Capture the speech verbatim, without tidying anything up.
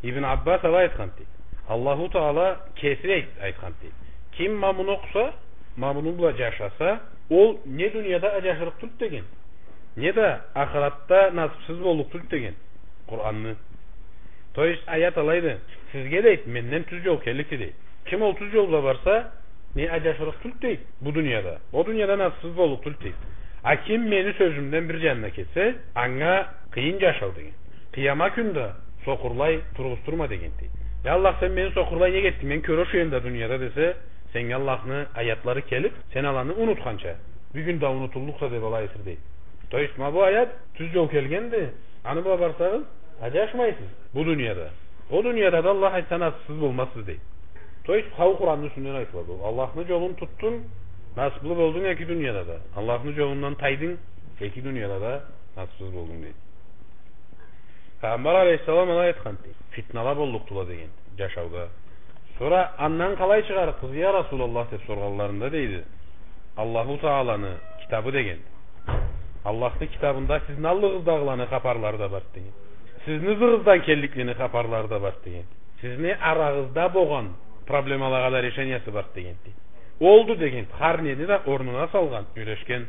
Ибн Аббас алай айтхан, дейди. Аллаху Таала кеси айт-, айтхан, дейди. Ким ма муну окъуса, ма муну бла джашаса, ол не дунияда аджашырыкъ тюлдю деген, не да ахыратда насыпсыз боллукъ тюлдю деген. Къуранны. То есть, аят алайды. Сизге, дейди, менден тюз джол келликди, дейди. Ким ол тюз джол бла барса, не аджашырыкъ тюлдю, дейди, бу дунияда, ол дунияда насыпсыз боллукъ тюлдю, дейди. А ким мени сёзюмден бир джанына кетсе, анга къыйын джашау деген. Къыямат кюнде сокъурлай тургъуздурма деген, дейди. Я Аллах, сен мени сокъурлай нек этдинг, мен кёре ушайым да дунияда десе, сеннге Аллахны аятлары келиб, сен аланы унутханча, бюгюн да унутуллукъса деб алай айтыр, дейди. То есть, ма бу аят тюз джол келгенди, аны бла барсагъыз, аджашмайсыз бу дунияда. Ол дунияда да Аллах айтса насыпсыз болмазсыз, дейди. То есть, хау Къуранны юсюнден айтылады. Аллахны джолун тутдунг, насыплы болдунг эки дунияда да. Аллахны джолундан тайдынг, эки дунияда да насыпсыз болдунг, дейди. Пайгъамбар алейхиссалам алай айтхан, дейди. Фитнала боллукъдула деген джашауда. Сора андан къалай чыгъарыкъбыз, я Расулаллах, деб соргъанларында, дейди, Аллаху Тааланы китабы деген. Аллахны китабында сизни аллыгъыздагъыланы хапарлары да бар деген. Сизни ызыгъыздан келликлени хапарлары да бар деген. Сизни арагъызда болгъан проблемалагъа да решениясы бар деген, дейди. Олду деген, хар нени да орнуна салгъан, юлешген